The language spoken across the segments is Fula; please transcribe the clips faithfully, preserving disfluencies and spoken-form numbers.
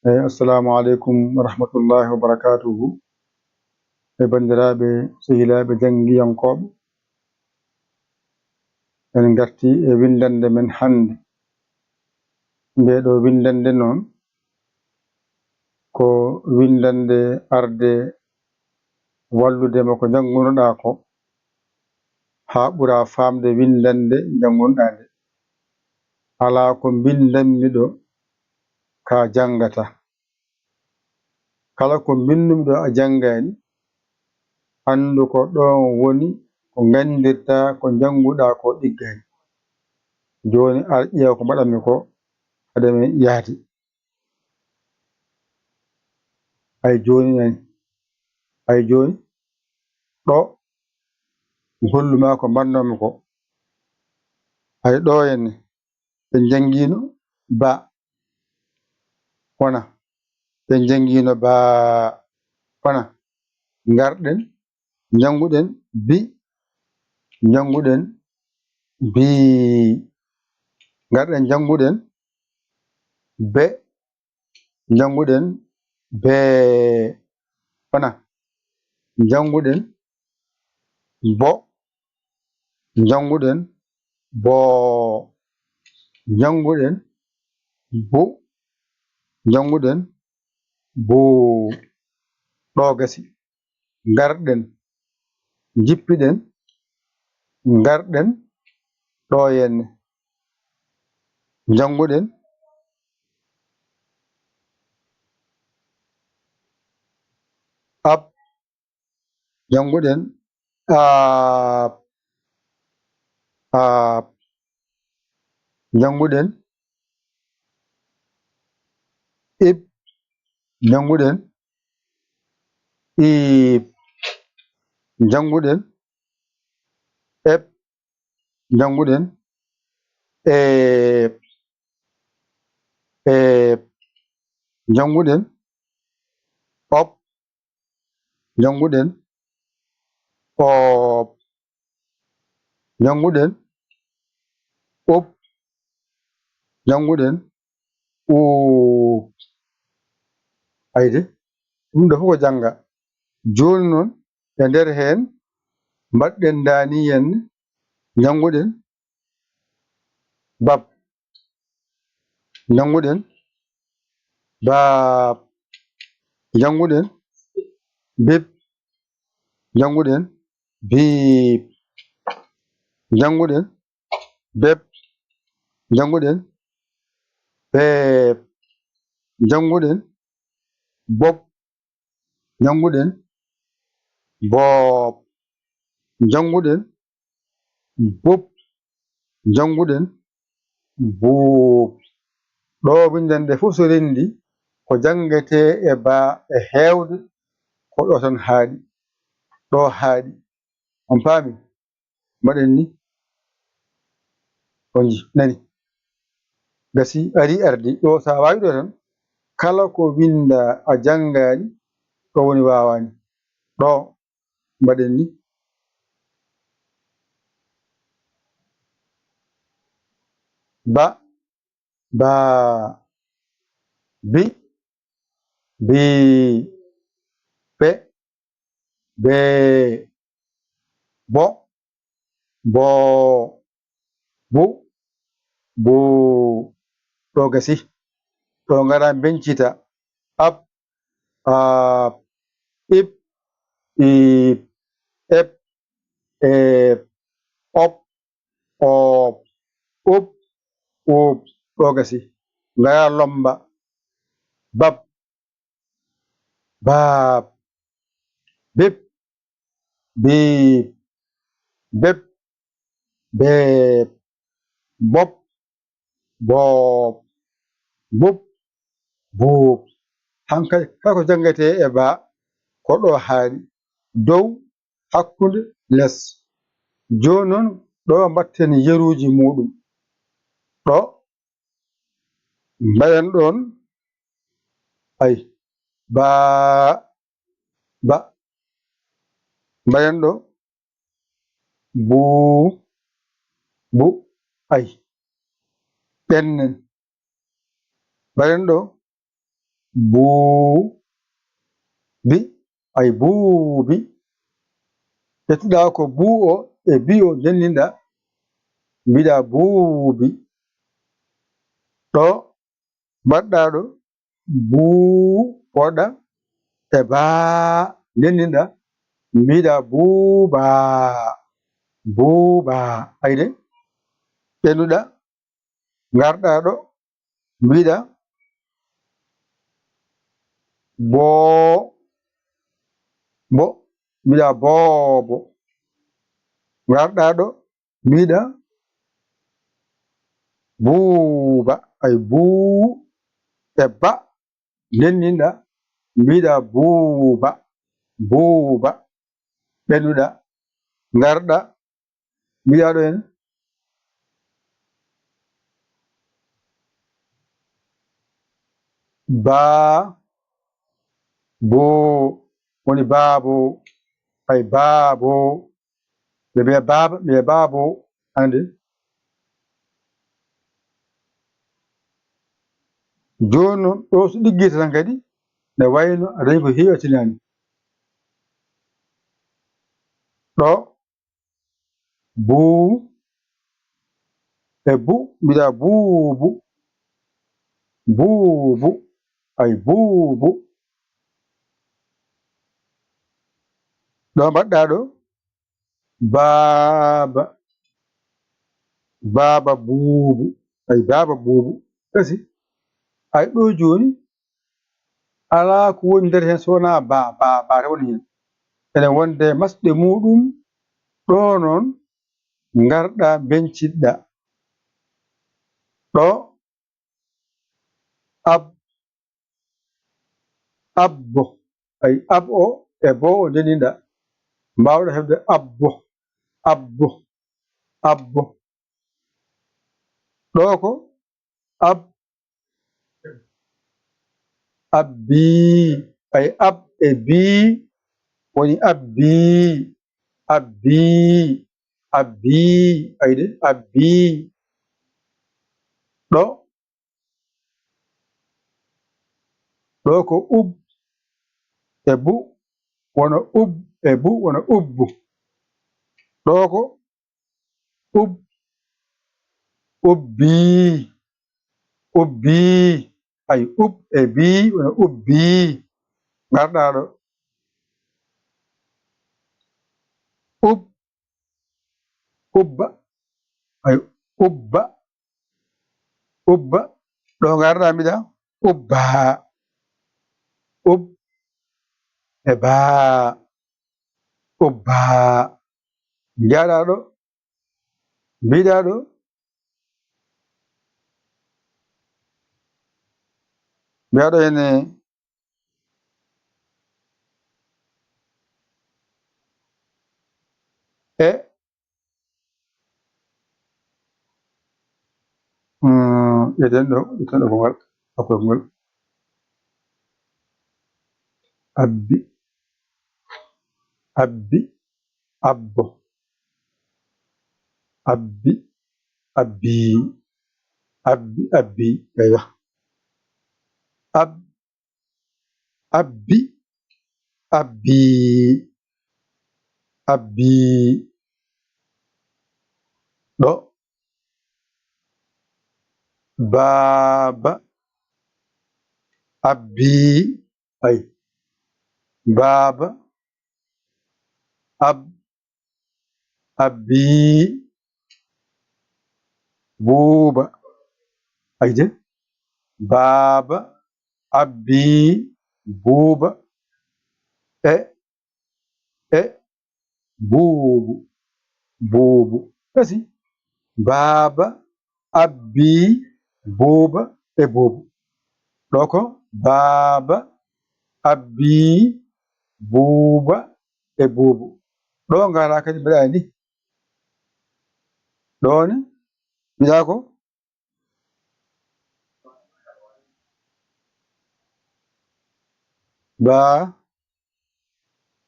Eyi, assalamu aleykum wa rahmatullahi wa barakatuhu. E banndiraaɓe, sehilaaɓe janngiyankooɓe, en ngartii e winndannde men hannde. Ndee ɗoo winndannde noon, ko winndannde arde wallude ma ko njanngunoɗaa ko, haa ɓuraa faamde winndannde njanngunoɗaa nde. Alaa ko mbinndanmi ɗo ka janngataa. Kala ko mbinnumi ɗo a janngaani, anndu ko ɗoon woni ko nganndirtaa ko njannguɗaa ko ɗiggaani. Jooni ar ƴeew ko mbaɗanmi ko hade mi yahde. Ay jooni nani. Ay jooni ɗo mi hollu ma ko mbaɗnoomi ko. Ay ɗo henne ɓe njanngiino ba. Wona ɓe njanngiino ba. Wona ngarɗen njannguɗen bi. Njannguɗen bi. Ngarɗen njannguɗen be. Njannguɗen bee. Wona njannguɗen bo. Njannguɗen boo. Njannguɗen bu. Njannguɗen buu. Ɗo gasi. Ngarɗen. Njippiɗen. Ngarɗen ɗo henne. Njannguɗen. Ab. Njannguɗen. Aab. Aab. Njannguɗen. Ib. Njannguɗen. Iib. Njannguɗen. Eb. Njannguɗen. Eeb. Eeb. Njannguɗen. Op. Njannguɗen. Op. Njannguɗen. Op. Njannguɗen. Op. Ayde, ɗum ɗo fof ko jannga. Jooni noon, e nder heen, mbaɗɗen ndaani heen, njannguɗen. Bab. Njannguɗen. Baab. Njannguɗen. Bib. Njannguɗen. Biib. Njannguɗen. Beb. Njannguɗen. Beeb. Njannguɗen. Bob. Njannguɗen. Boob. Njannguɗen. Bub. Njannguɗen. Buub. Ɗo winndannde fof so renndi, ko janngetee e baa e heewde, ko ɗo tan haaɗi. Ɗo haaɗi. On paami? Mbaɗen ni. On nji-, nani? Gasi, ari, ardi. Ɗo, so a waawi ɗo tan, kala ko winnda a janngaani, ɗo woni waawaani. Ɗo, mbaɗen ni. Ba, baa, bi, bii, be, bee, bo, boo, bu, buu. Ɗo gasi. Ɗo ngara mbencita. Ab, aab, ib, iib, eb, eeb, op, oob, ub, uub. Ɗo gasi. Ngara lomba. Bab, baab, bib, biib, beb, beeb, bob, boob, bub, buub. Hankay kala ko janngetee e baa, ko ɗo haaɗi, dow, hakkunde, les. Jooni noon, ɗo mbaɗten yeruuji muuɗum. Ɗo, mbaɗen ɗoon, ay, baa, ba. Mbaɗen ɗo, buu, bu, ay. Ɓennen. Mbaɗen ɗo, Buubi, ay buubi. Ƴettuɗaa ko buu o e bi o ndenninɗaa, mbiɗa buubi. Ɗo mbaɗɗaa ɗo buu, woɗɗa e baa, ndenninɗaa, mbiɗa buuba, buuba. Ayde, ɓennuɗaa, ngarɗaa ɗo, mbiɗa boo, bo, mbiɗa boobo. Ngarɗaa ɗo, mbiɗa buuba, ay buu e ba, ndenninɗaa, mbiɗa buuba, buuba. Ɓennuɗaa, ngarɗaa, mbiɗa ɗo en baa, boo, woni baabo, ay baabo. Ɓe mbiya baaba, ɓe mbiya baabo, ande. Jooni noon, ɗo so ɗiggitii tan kadi, ne wayno a dañi ko heewi a tinaani. Ɗo, buu, e bu, mbiɗa buubu, buubu, ay buubu. Ɗo mbaɗɗaa ɗo, baaba, baaba buubu, ay baaba buubu. Kasi, ay ɗo jooni, alaa ko woni nder heen so wonaa ba, ba, ba tan woni heen. Ene wonde masɗe muuɗum, ɗo noon ngarɗaa mbeñcitɗaa. Ɗo ab, abbo, ay ab o e bo o ndenninɗaa. Mbaawɗaa heɓde abbo, abbo, abbo. Ɗo ko ab, abbii, ay ab e bii, woni abbii, abbii, abbii, ayde, abbii. Ɗo, ɗo ko ub e bu, wona ub e bu, wona ubbu. Ɗo ko ub, ubbii, ubbii, ay ub e bii, wona ubbii. Ngarɗaa ɗo. Ub, ubba, ay ubba, ubba. Ɗo ngarɗaa mbiɗa ubba, ub e baa, ubba. Njaɗaa ɗo, mbiɗa ɗo, mbiɗa ɗo ene e, mm, eten ɗo, eten ɗo ko ngal, ko ngol. Abbi, abbi, abbo. Abbi, abbi, abbi, abbi, eywa. Ab, abbi, abbi, abbi. Ɗo. Baaba, abbi, ay. Baaba, ab, abbi, buuba. Ayde, baaba, abbi, buuba, e, e, buubu, buubu. Kasi, baaba, abbi, buuba, e buubu. Ɗo ko baaba, abbi, buuba, e buubu. Ɗo ngaraa kadi mbiɗa ni. Ɗo ni, mbiɗa ko ba,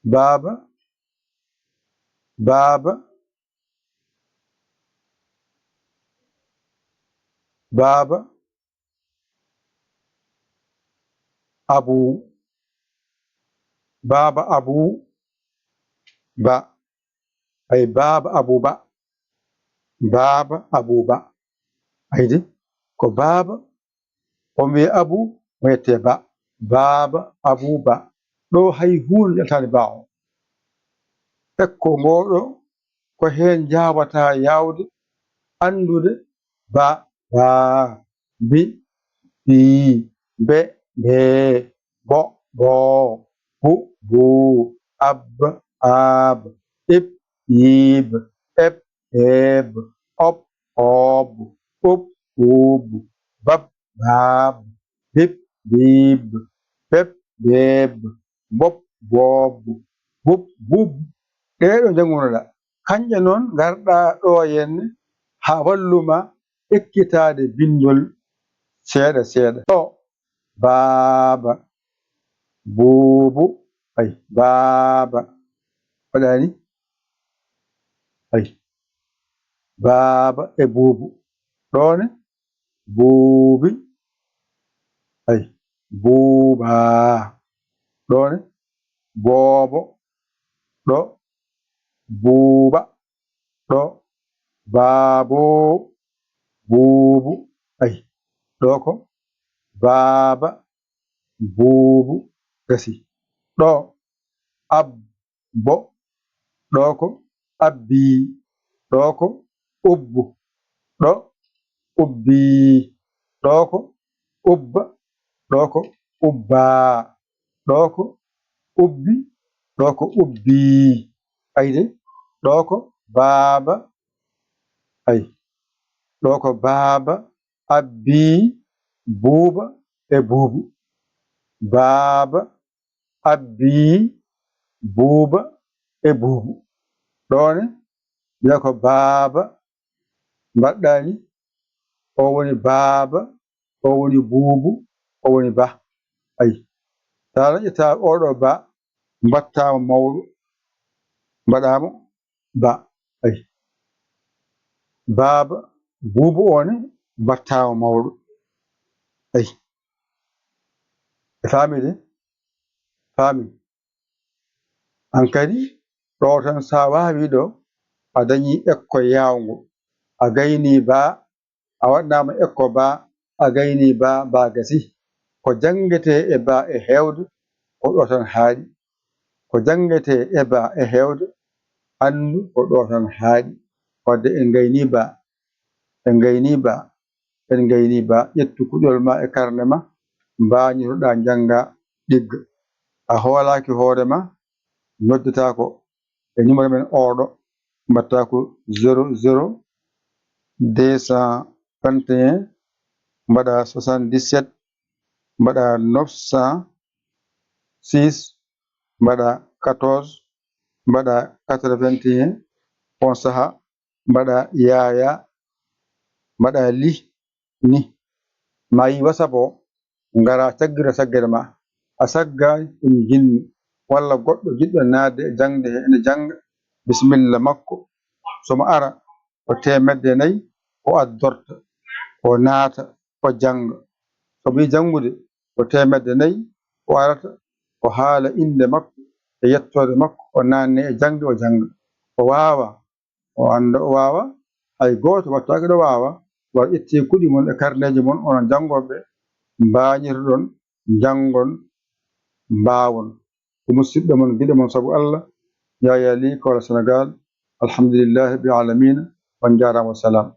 baaba, baaba, baaba, Abu, baaba Abu, ba, ay baaba Abu ba, baaba Abu ba. Ayde, ko baaba, o wiye Abu, o yette ba, baaba Abu ba. Ɗo hay huunde ƴaltaani ba o. Ekko ngooɗo, ko heen njaawata yaawde anndude ba, baa, bi, bii, be, bee, bo, boo, bu, buu, ab, aab, ib, iib, eb, eeb, ob, oob, ub, uub, bab, baab, bib, biib, beb, beeb, bob, boob, bub, buub. Ɗee ɗo njanngunoɗaa, kañƴe noon ngarɗaa ɗo henne haa wallu ma ekkitaade binndol seeɗa seeɗa. Ɗo, baaba, buubu, ay, baaba. Waɗaani? Ay, baaba e buubu. Ɗo ne, buubi, ay, buubaa. Ɗo ne, boobo, ɗo, buuba, ɗo, baaboo, buubu, ay, ɗo ko baaba, buubu, gasi. Ɗo, ab, bo, ɗo ko abbii, ɗo ko ubbu, ɗo ubbii, ɗo ko ubba, ɗo ko ubbaa, ɗo ko ubbi, ɗo ko ubbii. Ayde, ɗo ko baaba, ay, ɗo ko baaba, abbii, buuba e buubu. Baaba, abbii, buuba e buubu. Ɗo ne, mbiya ko baaba, mbaɗɗaani, o woni baaba, o woni buubu, o woni ba. Ay, so a ƴetta oɗo ba, mbaɗtaa mo mawɗo, mbaɗaa mo ba. Ay, baaba, buubu o ne, mbaɗtaa mo mawɗo. Ay, e faami de, faami. An kadi, ɗo tan, so a waawii ɗo, a dañii ekko yaawngo. A gaynii ba, a waɗnaama ekko ba, a gaynii ba, ba gasi. Ko janngetee e ba e heewde, ko ɗo tan haaɗi. Ko janngetee e ba e heewde, anndu ko ɗo tan haaɗi. Wadde en gaynii ba, en gaynii ba, en gaynii ba. Ƴettu kuɗol ma e karne ma, mbaañiroɗaa, njanngaa, ɗigga. A hoolaaki hoore ma, noddataa ko e numéro men oɗo, mbaɗtaa ko zéro zéro deux cent vingt et un, mbaɗa soixante-dix-sept, mbaɗa neuf cent six, mbaɗa quatorze, mbaɗa quatre-vingt et un, on saha, mbaɗa yaya, mbaɗa li, ni. Ma yi WhatsApp o, ngara caggira saggere ma. A saggaani ɗum jinni, walla goɗɗo jiɗɗo naatde e jaŋde he, ene jannga, bisimilla makko. So mo ara, ko teemedde nayi o addorta, o naata, o jannga. So mo yi janngude, ko teemedde nayi o arata, o haala innde makko e yettoode makko, o naanne e jaŋde, o jannga. O waawa, o annda, o waawa, hay gooto wattaaki ɗo waawa. Wa ƴettee kuɗi mon e karneeji mon, onon janngooɓe, mbaañitoɗon, njanngon, mbaawon. Ko musidɗo mon, giɗo mon sabu Allah, Yaya Ly, Kaolack, Sénégal. Alhamdulillahi rabbil alamina. On njaaraama, wa salaam.